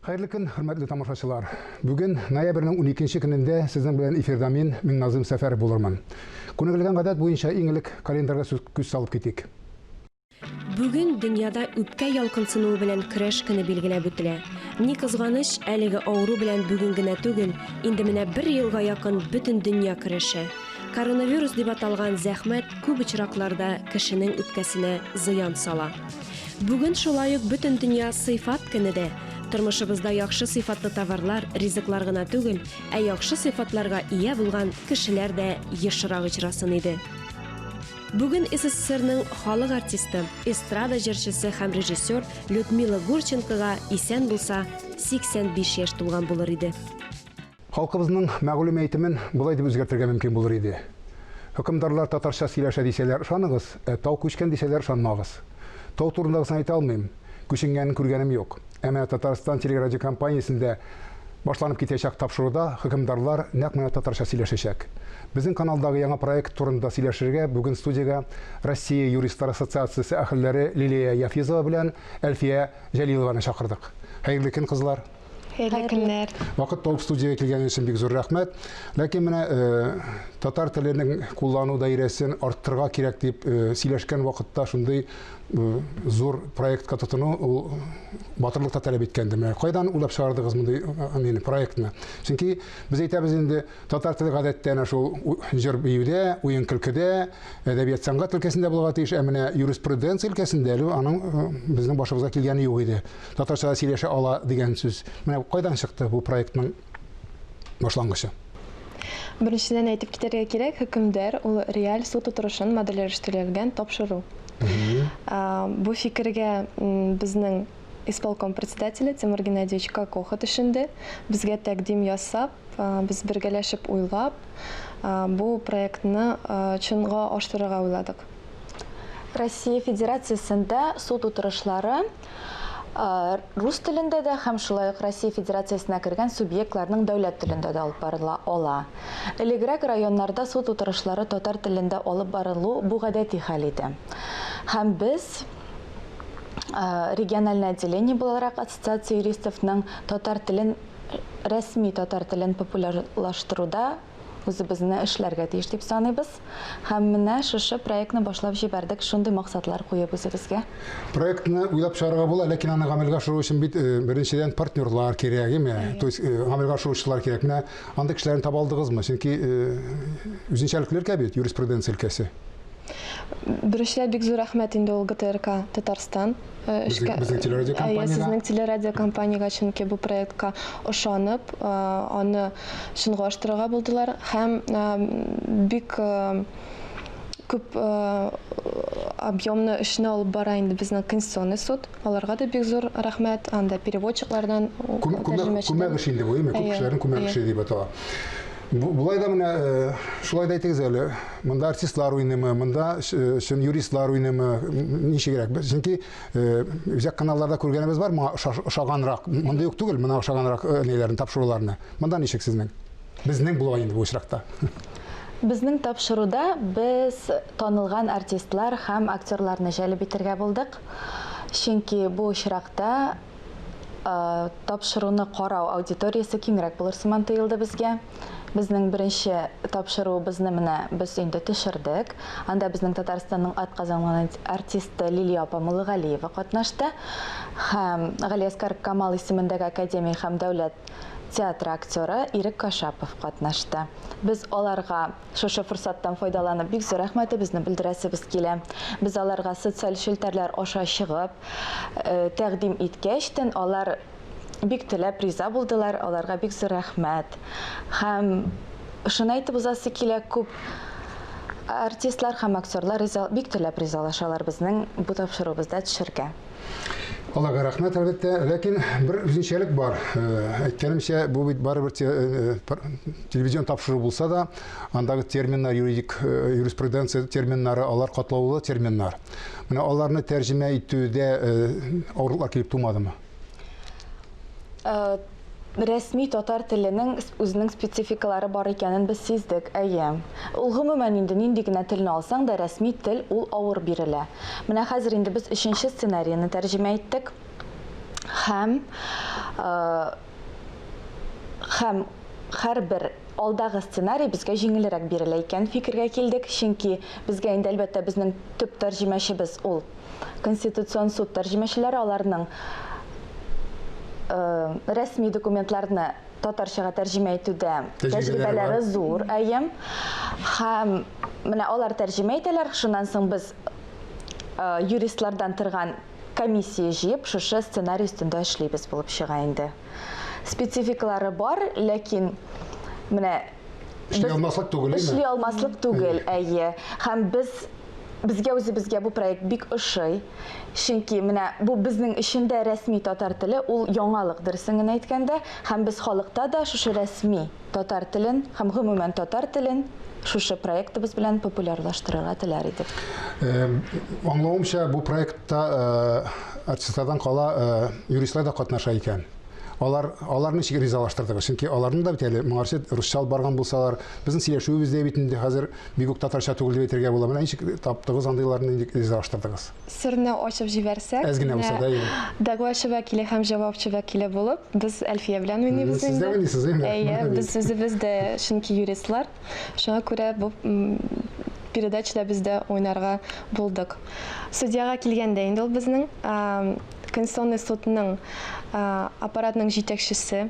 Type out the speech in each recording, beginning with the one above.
Хәерле көн, хөрмәтле тамашачылар. Бүген ноябрьнең 12 көнендә сезнең белән эфирда мин, Миңназым Сәфәров булырмын. Күнегелгән гадәт буенча иң элек календарьга күз салып китик. Бүген дөньяда үпкә ялкынсынуы белән көрәш көне билгеләп үтелә. Ни кызганыч, әлеге авыру белән бүген генә түгел, инде менә бер елга якын бөтен дөнья көрәшә. Коронавирус дип аталган зәхмәт күп очракларда кешенең үпкәсенә зыян сала. Бүген шулай ук Бөтендөнья сыйфат көне дә. Тормышыбызда яхшы сыйфатлы товарлар, ризыклар гына түгел, ә яхшы сыйфатларга ия булган кешеләр дә ешрак очрасын иде. Бүген СССРның халык артисты, эстрада җырчысы һәм режиссер Людмила Гурченкога исән булса, 85 яшь тулган булыр иде. Халкыбызның мәгълүм әйтемен болай дип үзгәртергә мөмкин булыр иде, Хөкемдарлар татарча сөйләшә дисәләр ышаныгыз, ә тау күчкән дисәләр ышанмагыз. Тау турындагысын әйтә алмыйм, күченгәнен күргәнем юк. Ә менә Татарстан телерадиокомпаниясендә башланып китәчәк тапшыруда хөкемдарлар нәкъ менә татарча сөйләшәчәк. Безнең каналдагы яңа проект турында сөйләшергә бүген студиягә Россия юристлар ассоциациясе әһелләре Лилия Яфизова белән Әлфия Җәлилованы чакырдык. Хәерле көн, кызлар! Хәерле көннәр. Вакыт табып студиягә килгән өчен бик зур рәхмәт. Ләкин менә э, татар теленең куллану даирәсен арттырырга кирәк дип э, сөйләшкән вакытта шундый э, зур проектка тотыну ул батырлык та таләп иткәндер. Менә кайдан уйлап чыгардыгыз мондый э, проектны? Чөнки без әйтәбез инде Татар теле гадәттә әнә шул җыр-биюдә, уен-көлкедә, әдәбият-сәнгать өлкәсендә булырга тиеш, ә менә юриспруденция өлкәсендә әле аның э, безнең башыбызга килгәне юк иде. Татарча да сөйләшә ала дигән сүз. Менә кайдан чыкты бу проектның башлангычы? Беренчедән әйтеп китәргә кирәк, хөкемдар ул реаль суд утырышын модельләштерелгән тапшыру. Бу фикергә безнең исполком председателе Тимур Геннадьевич Кокоха төшенде. Безгә тәкъдим ясап, Без бергәләшеп уйлап, бу проектны чынга ашырырга уйладык. Россия Федерациясендә суд утырышлары рус телендә дә һәм шулай ук Россия Федерациясенә кергән субъектларның дәүләт телендә дә алып барыла ала. Элегрәк районнарда суд утырышлары татар телендә алып барылу бу гадәти хәл иде. Һәм без региональное отделение буларак Ассоциация юристовның татар телен рәсми татар телен популярлаштыруда үзебезне эшләргә тиеш дип саныйбыз. Һәм менә шушы проектны башлап җибәрдек, шундый максатлар куеп үзебезгә. Проектны уйлап чыгарырга була, ләкин аны гамәлгә ашыру өчен бит э, беренчедән партнерлар кирәк, әйеме? То есть э, гамәлгә ашыручылар кирәк. Менә андый кешеләрне таба алдыгызмы? Чөнки э, үзенчәлекле өлкә бит юриспруденция өлкәсе. Беренчедән бик зур рәхмәт инде ул ГТРК Татарстан. Эшкә безнең телерадиокомпаниягә. Сезнең телерадиокомпаниягә, чөнки бу проектка ышанып, аны чынга аштырырга булдылар һәм бик күп объемны эшне алып бара инде безнең Конституционный суд. Аларга да бик зур рәхмәт. Анда переводчиклардан, тәрҗемәчеләр. Күмәк эш инде бу, әйеме? Күп кешеләрнең күмәк эше дип атала. Болай да менә шулай да әйтегез әле, монда артистлар уйныймы, монда чын юристлар уйныймы, ничегрәк? Чөнки үзәк каналларда күргәнебез бар, моңа ошаганрак, мондый ук түгел, моңа ошаганрак ниләрне, тапшыруларны. Монда ничек сезнең? Безнең була инде бу очракта. Безнең тапшыруда без танылган артистлар һәм актерларны җәлеп итәргә булдык. Чөнки бу очракта Тапшыруны карау аудиториясе киңрәк булыр сыман тоелды безгә. Безнең беренче тапшыруыбызны менә без инде төшердек. Анда безнең Татарстанның атказанган артисты Лилия апа Муллагалиева катнашты. Һәм Галиәсгар Камал исемендәге академия һәм дәүләт театры актеры Ирек Кашапов катнашты. Без аларга Шушы форсаттан файдаланып, бик зур рәхмәтебезне белдерәсебез килә. Без аларга социаль челтәрләр аша чыгып, тәкъдим иткәч тен, алар бик теләп риза булдылар, аларга бик зур рәхмәт. Һәм шуны әйтеп узасы килә, күп артистлар һәм актерлар риза, бик теләп ризалашалар безнең бу тапшыруыбызда төшергә. Аллага рәхмәт, әлбәттә. Ләкин бер үзенчәлек бар. Э, әйткәнемчә, бу бит барыбер э, телевизион тапшыру булса да, андагы терминнар, юридик э, юриспруденция терминнары, алар катлаулы терминнар. Менә аларны тәрҗемә итүдә авырлыклар килеп тумадымы? Рәсми татар теленең үзенең спецификалары бар икәнен без сиздек, әйе. Ул гомумән инде нинди генә телне алсаң да, рәсми тел ул авыр бирелә. Менә хәзер инде без өченче сценарийны тәрҗемә иттек. Һәм һәм һәрбер алдагы сценарий безгә җиңелрәк бирелә икән фикергә килдек, чөнки безгә инде, әлбәттә, безнең төп тәрҗемәчебез ул Конституцион суд тәрҗемәчеләре, аларның рәсми документларны татарчага тәрҗемә итүдә тәҗрибәләре зур, әйе. Һәм менә алар тәрҗемә итәләр, шуннан соң без юристлардан торган комиссия җыеп, шушы сценарий өстендә эшлибез булып чыга инде. Спецификалары бар, ләкин менә Эшли алмаслык түгел, әйме? Эшли алмаслык түгел, әйе. Һәм без безгә үзебезгә бу проект бик ошый. Чөнки менә бу безнең өчен дә рәсми татар теле ул яңалык, дөресен генә әйткәндә, һәм без халыкта да шушы рәсми татар телен һәм гомумән татар телен шушы проектыбыз белән популярлаштырырга теләр идек. Аңлавымча, бу проектта артистлардан кала юристлар да катнаша икән. Алар, алар ничек ризалаштырдыгыз? Чөнки аларны да бит әле моңарчы русча алып барган булсалар, безнең сөйләшүебез дә бит инде хәзер бик үк татарча түгел дип әйтергә була. Менә ничек таптыгыз андыйларны, ничек ризалаштырдыгыз? Серне ачып җибәрсәк, Әз генә булса да, әйе. Дәгъвачы вәкиле һәм җавапчы вәкиле булып, без Әлфия белән уйныйбыз Сез дә инде. уйныйсыз, әйеме? Әйе, Менә бит. без үзебез дә чөнки юристлар. Шуңа күрә бу передачада без дә уйнарга булдык. Судьяга килгәндә инде ул безнең Конституционный судның аппаратның җитәкчесе,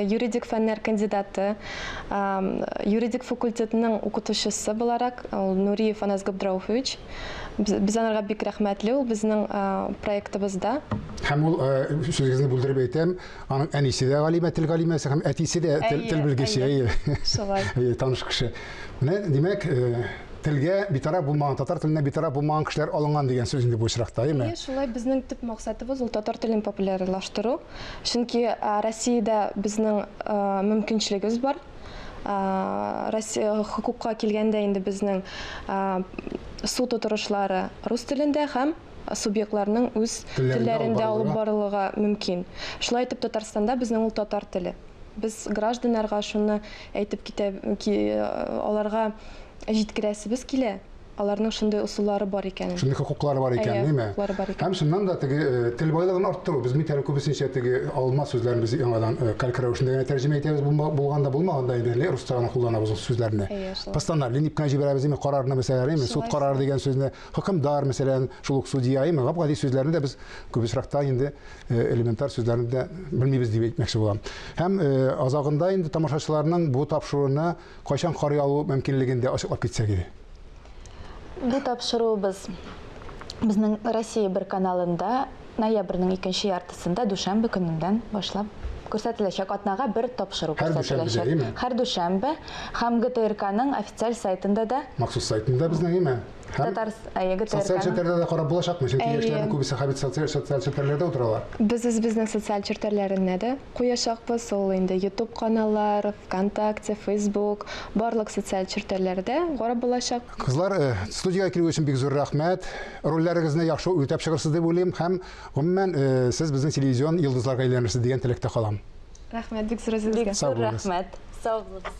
юридик фәннәр кандидаты, юридик факультетның укытучысы буларак, ул Нуриев Анас Габдрауфович. Без анарга бик рәхмәтле, ул безнең проектыбызда. Һәм ул, сүзегезне бүлдереп әйтәм, аның әнисе дә галимә, тел галимәсе, һәм әтисе дә тел белгече, әйе. Шулай. Әйе, таныш кеше. Менә, димәк, телгә битараф булмаган, татар теленә битараф булмаган кешеләр алынган дигән сүз инде бу очракта, әйеме? Әйе, шулай, безнең төп максатыбыз ул татар телен популярлаштыру. Чөнки Россиядә безнең мөмкинчелегебез бар. Россия хокукка килгәндә инде безнең суд утырышлары рус телендә һәм субъектларның үз телләрендә алып барылырга мөмкин. Шулай итеп, Татарстанда безнең ул татар теле. Без гражданнарга шуны әйтеп китә, аларга җиткерәсебез килә. Аларның шундый ысуллары бар икәнен. Шундый хокуклары бар икән, Әйе, әйме? хокуклары бар икән. Һәм чыннан да теге э, тел байлыгын арттыру. Без бит әле күбесенчә теге алма сүзләрен без яңадан э, калька рәвешендә генә тәрҗемә итәбез булганда булмаганда инде әле русча гына кулланабыз ул сүзләрне. Әйе, шулай. Постановление дип кенә җибәрәбез, әйме, карарны мәсәлән, әйме, суд Шулай, карары дигән сүзне, хөкемдар, мәсәлән, шул ук судья, әйме, гап-гади сүзләрне дә без күп очракта инде э, элементар сүзләрне дә белмибез дип әйтмәкче булам. Һәм азагында инде тамашачыларның бу тапшыруны кайчан карый алу мөмкинлеген дә ачыклап китсәк иде. Бу тапшыруыбыз безнең Россия бер каналында ноябрьнең икенче яртысында дүшәмбе көненнән башлап күрсәтеләчәк. Атнага бер тапшыру Һәр дүшәмбедә, күрсәтеләчәк. әйеме? Һәр дүшәмбе һәм ГТРКның официаль сайтында да. Махсус сайтында безнең, әйеме? Һәм Татар, әйе, социаль ГТРКның. челтәрдә дә карап булачакмы? Чөнки Әйе. яшьләрнең күбесе хәбит социаль социаль челтәрләрдә утыралар. Без үзебезнең социаль челтәрләренә дә куячакбыз. Ул инде YouTube каналлар, ВКонтакте, Facebook, барлык социаль челтәрләрдә карап булачак. Кызлар, э, студиягә килү өчен бик зур рәхмәт. Рольләрегезне яхшы үтәп чыгырсыз дип уйлыйм һәм гомумән э, сез безнең телевизион йолдызларга әйләнерсез дигән теләктә калам. Рәхмәт бик зур үзегезгә. Бик Сау зур булыгыз. рәхмәт. Сау булыгыз.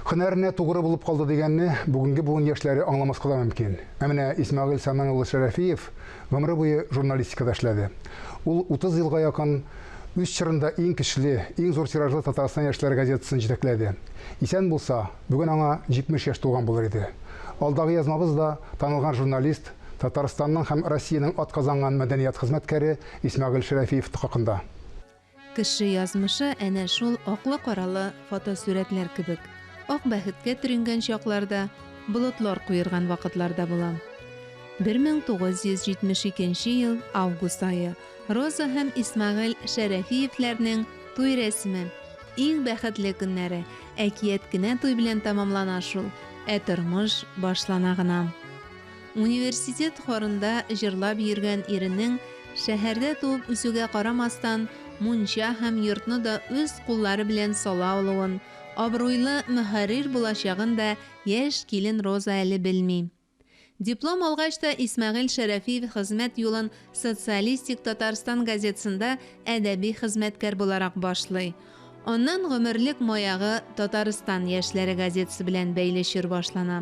Һөнәренә тугры булып калды дигәнне бүгенге буын яшьләре аңламаска да мөмкин. Ә менә Исмәгыйль Самән улы Шәрәфиев гомере буе журналистикада эшләде. Ул 30 елга якын үз чорында иң көчле, иң зур тиражлы Татарстан яшьләре газетасын җитәкләде. Исән булса, бүген аңа 70 яшь тулган булыр иде. Алдагы язмабыз да танылган журналист, Татарстанның һәм Россиянең атказанган мәдәният хезмәткәре Исмәгыйль Шәрәфиев хакында. Кеше язмышы әнә шул аклы-каралы фотосурәтләр кебек, ак бәхеткә төренгән чакларда, болытлар куерган вакытларда була. 1972 ел август ае. Роза һәм Исмәгыйль Шәрәфиевләрнең туй рәсеме. Иң бәхетле көннәре, әкият кенә туй белән тәмамлана шул, ә тормыш башлана гына. Университет хорында җырлап йөргән иренең, шәһәрдә туып үсүгә карамастан, мунча һәм йортны да үз куллары белән сала алуын, абруйлы мөхәррир булачагын да яшь килен Роза әле белми. Диплом алгач та Исмәгыйль Шәрәфиев хезмәт юлын Социалистик Татарстан газетасында әдәби хезмәткәр буларак башлый. Аннан гомерлек маягы Татарстан яшьләре газетасы белән бәйле чор башлана.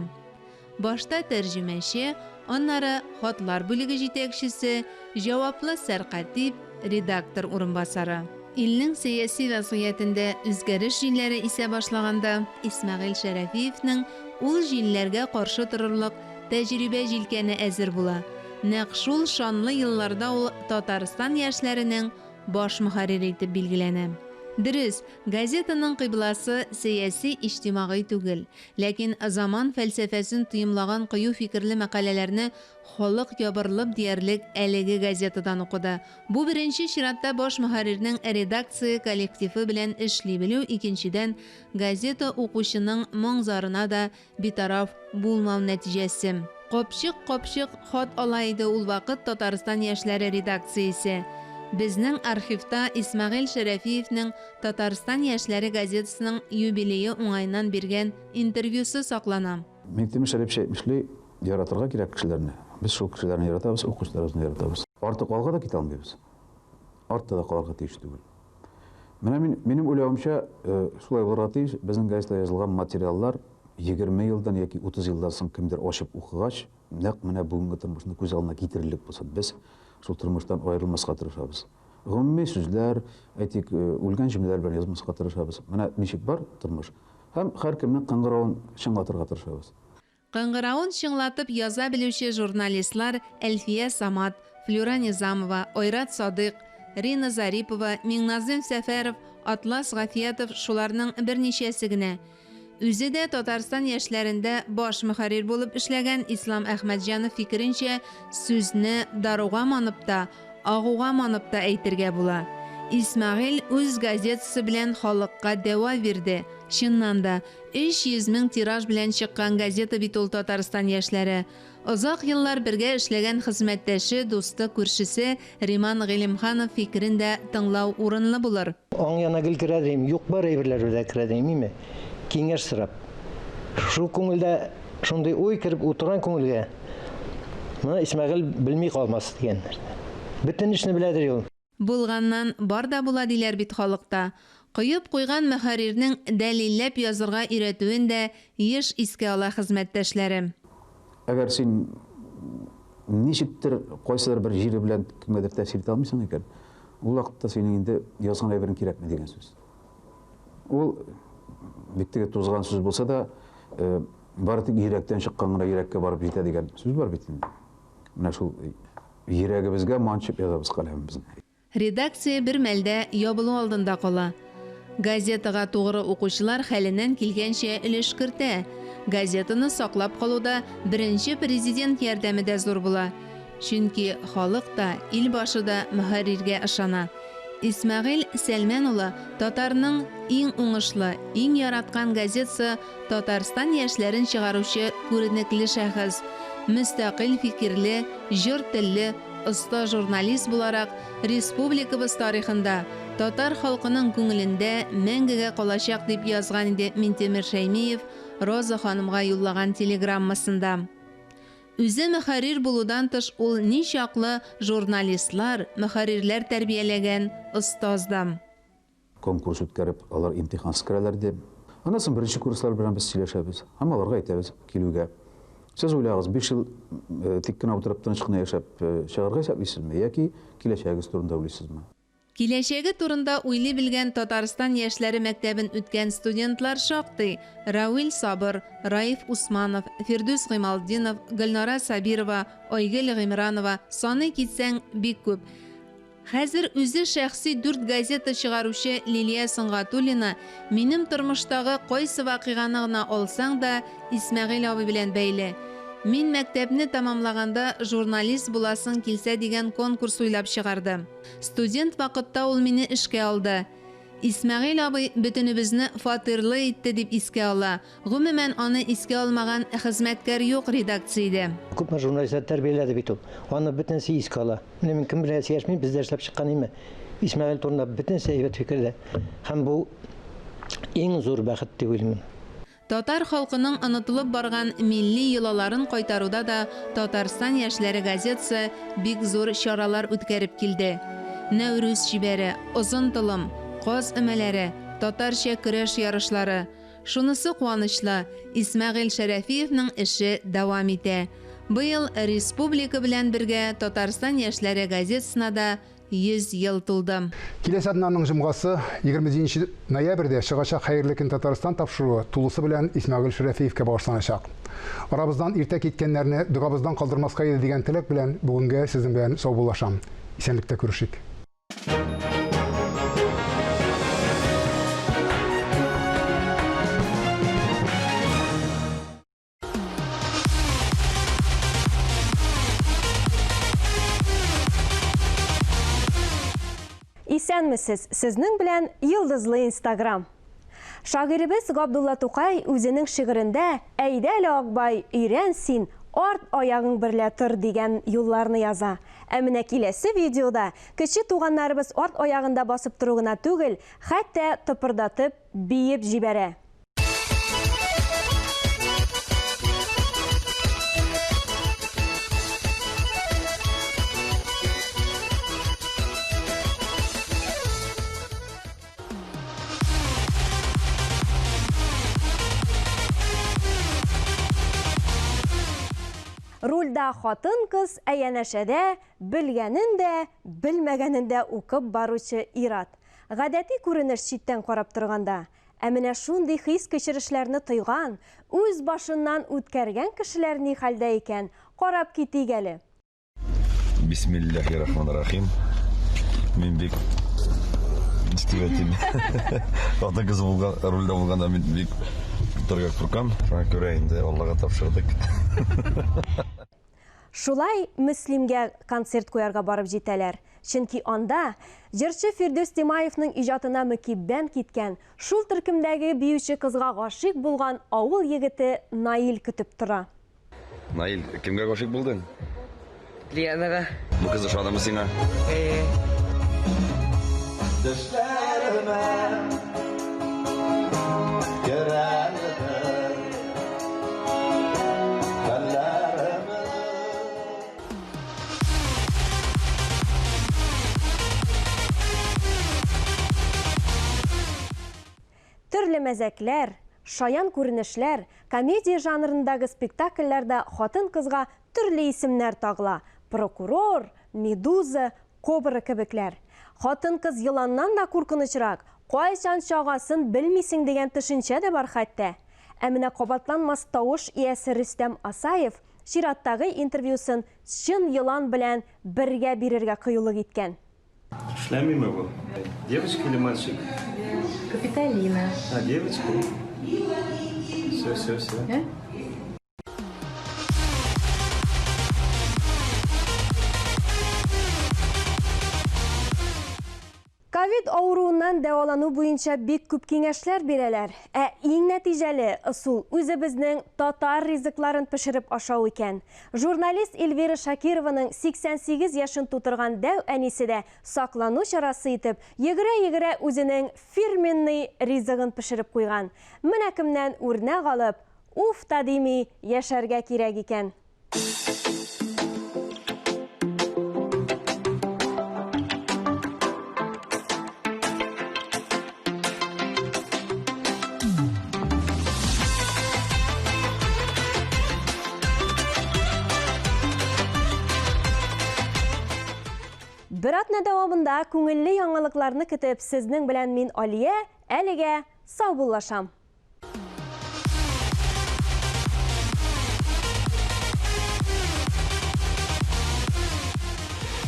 Башта тәрҗемәче, аннары хатлар бүлеге җитәкчесе, җаваплы сәркатип, редактор урынбасары. Илнең сәяси вәзгыятендә үзгәреш җилләре исә башлаганда, Исмәгыйль Шәрәфиевнең ул җилләргә каршы торырлык тәҗрибә җилкәне әзер була. Нәкъ шул шанлы елларда ул Татарстан яшьләренең баш мөхәррире итеп билгеләнә. Дөрес, газетаның кыйбласы сәяси-иҗтимагый түгел. Ләкин заман фәлсәфәсен тоемлаган кыю фикерле мәкаләләрне халык ябырылып диярлек әлеге газетадан укыды. Бу беренче чиратта баш мөхәррирнең редакция коллективы белән эшли белү, икенчедән, газета укучының моң-зарына да битараф булмау нәтиҗәсе. Капчык-капчык хат ала иде ул вакыт Татарстан яшьләре редакциясе. Безнең архивта Исмәгыйль Шәрәфиевнең Татарстан яшьләре газетасының юбилее уңаеннан биргән интервьюсы саклана. Миңтимер Шәрипович әйтмешли, яратырга кирәк кешеләрне. Без шул кешеләрне яратабыз, укучыларыбызны яратабыз. Артык алга да китә алмыйбыз, артта да калырга тиеш түгел. Менә мин, минем уйлавымча, э, шулай булырга тиеш, безнең газетада язылган материаллар 20 елдан яки 30 елдан соң кемдер ачып укыгач, нәкъ менә бүгенге тормышны күз алдына китерерлек булсын. Без шул тормыштан аерылмаска тырышабыз. Гомуми сүзләр, әйтик, э, үлгән җөмләләр белән язмаска тырышабыз. Менә ничек бар тормыш. Һәм һәркемнең кыңгыравын чыңлатырга тырышабыз. Кыңгыравын чыңлатып яза белүче журналистлар Әлфия Самат, Флюра Низамова, Айрат Садыйк, Рина Зарипова, Миңназыйм Сәфәров, Атлас Гафиятов шуларның берничәсе генә. Үзе дә Татарстан яшьләрендә баш мөхәррир булып эшләгән Ислам Әхмәтҗанов фикеренчә, сүзне даруга манып та, агуга манып та әйтергә була. Исмәгыйль үз газетасы белән халыкка дәва бирде. Чыннан да, 300 мең тираж белән чыккан газета бит ул Татарстан яшьләре. Озак еллар бергә эшләгән хезмәттәше, дусты, күршесе Риман Гыйлемханов фикерен дә тыңлау урынлы булыр. Аң янына гел керә дим, юк-бар әйберләр белән керә дим, име? Киңәш сорап. Шул күңелдә шундый уй кереп утырган күңелгә, моны Исмәгыйль белми калмас дигән нәрсә. Бөтен эшне беләдер ул. Булганнан бар да була диләр бит халыкта. Коеп куйган мөхәррирнең дәлилләп язырга өйрәтүен дә еш искә ала хезмәттәшләре. Әгәр син ничектер кайсыдыр бер җире белән кемгәдер тәэсир итә алмыйсың икән, ул вакытта синең инде язган әйберең кирәкми дигән сүз. Ул бик теге тузган сүз булса да, бары тик йөрәктән чыккан гына йөрәккә барып җитә дигән сүз бар бит инде. Менә шул Йөрәгебезгә манчып язабыз каләмебезне. Редакция бер мәлдә ябылу алдында кала. Газетага тугры укучылар хәленнән килгәнчә өлеш кертә. Газетаны саклап калуда беренче Президент ярдәме дә зур була. Чөнки халык та, илбашы да мөхәрриргә ышана. Исмәгыйль Сәлмән улы татарның иң уңышлы, иң яраткан газетасы Татарстан яшьләрен чыгаручы күренекле шәхес, мөстәкыйль фикерле, җор телле, оста журналист буларак республикабыз тарихында, татар халкының күңелендә мәңгегә калачак, дип язган иде Минтимер Шәймиев Роза ханымга юллаган телеграммасында. Үзе мөхәррир булудан тыш ул ничаклы журналистлар, мөхәррирләр тәрбияләгән остаз да. Конкурс үткәреп, алар имтихансыз керәләр иде. Аннан соң беренче курслар белән без сөйләшәбез һәм аларга әйтәбез килүгә. Сез уйлагыз, 5 ел э, тик кенә утырып тыныч кына яшәп э, чыгарга исәплисезме яки киләчәгегез турында уйлыйсызмы? Киләчәге турында уйлый белгән Татарстан яшьләре мәктәбен үткән студентлар шактый, Равил Сабыр, Раиф Усманов, Фирдүс Гыймалтдинов, Гөлнара Сабирова, Айгөл Гыймранова, саный китсәң, бик күп. Хәзер үзе шәхси дүрт газета чыгаручы Лилия Сөнгатуллина минем тормыштагы кайсы вакыйганы гына алсаң да, Исмәгыйль абый белән бәйле. Мин мәктәпне тәмамлаганда журналист буласың килсә дигән конкурс уйлап чыгарды. Студент вакытта ул мине эшкә алды. Исмәгыйль абый бөтенебезне фатирлы итте, дип искә ала. Гомумән, аны искә алмаган хезмәткәр юк редакциядә. Күпме журналистлар тәрбияләде бит ул. Аны бөтенесе искә ала. Менә мин кем белән сөйләшмим, бездә эшләп чыккан име. Исмәгыйль турында бөтенесе әйбәт фикердә. Һәм бу иң зур бәхет дип уйлыйм мин. Татар халкының онытылып барган милли йолаларын кайтаруда да Татарстан яшьләре газетасы бик зур чаралар үткәреп килде. Нәүрүз чибәре, Озын толым, Каз өмәләре, татарча көрәш ярышлары. Шунысы куанычлы, Исмәгыйль Шәрәфиевның эше дәвам итә. Быел республика белән бергә Татарстан яшьләре газетасына да 100 ел тулды. Киләсе атнаның җомгасы, 27 ноябрьдә чыгачак Хәерле көн, Татарстан тапшыруы тулысы белән Исмәгыйль Шәрәфиевкә багышланачак. Арабыздан иртә киткәннәрне догабыздан калдырмаска иде дигән теләк белән бүгенгә сезнең белән саубуллашам. Исәнлектә күрешик. Исәнмесез, сезнең белән Йолдызлы Инстаграм. Шагыйребез Габдулла Тукай үзенең шигырендә Әйдә әле, Акбай, өйрән син, арт аягың берлә тор дигән юлларны яза. Ә менә киләсе видеода кече туганнарыбыз арт аягында басып тору гына түгел, хәтта тыпырдатып биеп җибәрә. Рульда хатын-кыз, ә янәшәдә белгәнен дә, белмәгәнен дә укып баручы ир-ат. Гадәти күренеш читтән карап торганда. Ә менә шундый хис-кичерешләрне тойган, үз башыннан үткәргән кешеләр ни хәлдә икән, карап китик әле. Бисмиллахи рахман рахим. Мин бик ничек дип әйтим. Хатын кыз булган, рульдә булганда мин бик торга куркам. Шуңа күрә инде Аллага тапшырдык. Шулай Мөслимгә концерт куярга барып җитәләр. Чөнки анда җырчы Фирдүс Тимаевның иҗатына мөкиббән киткән, шул төркемдәге биюче кызга гашыйк булган авыл егете Наил көтеп тора. Наил, кемгә гашыйк булдың? Лианага. Бу кыз ошадымы сиңа? Әйе. Төшләремә керәлдер хәлләремә. Төрле мәзәкләр, шаян күренешләр, комедия жанрындагы спектакльләрдә хатын-кызга төрле исемнәр тагыла, прокурор, медуза, кобра кебекләр. Хатын-кыз еланнан да куркынычрак, кайчан чагасын белмисең дигән төшенчә дә бар хәтта. Ә менә кабатланмас тавыш иясе Рөстәм Асаев чираттагы интервьюсын чын елан белән бергә бирергә кыюлык иткән. Эшләмиме бу? Девочка или мальчик? Капитолина. А, девочка? Все, все, все. Ковид авыруыннан дәвалану буенча бик күп киңәшләр бирәләр. Ә иң нәтиҗәле ысул үзебезнең татар ризыкларын пешереп ашау икән. Журналист Эльвира Шакированың 88 яшен тутырган дәү әнисе дә саклану чарасы итеп, йөгерә-йөгерә үзенең фирменный ризыгын пешереп куйган. Менә кемнән үрнәк алып, уф та дими яшәргә кирәк икән. Бер атна дәвамында күңелле яңалыкларны көтеп, сезнең белән мин Алия, әлегә саубуллашам.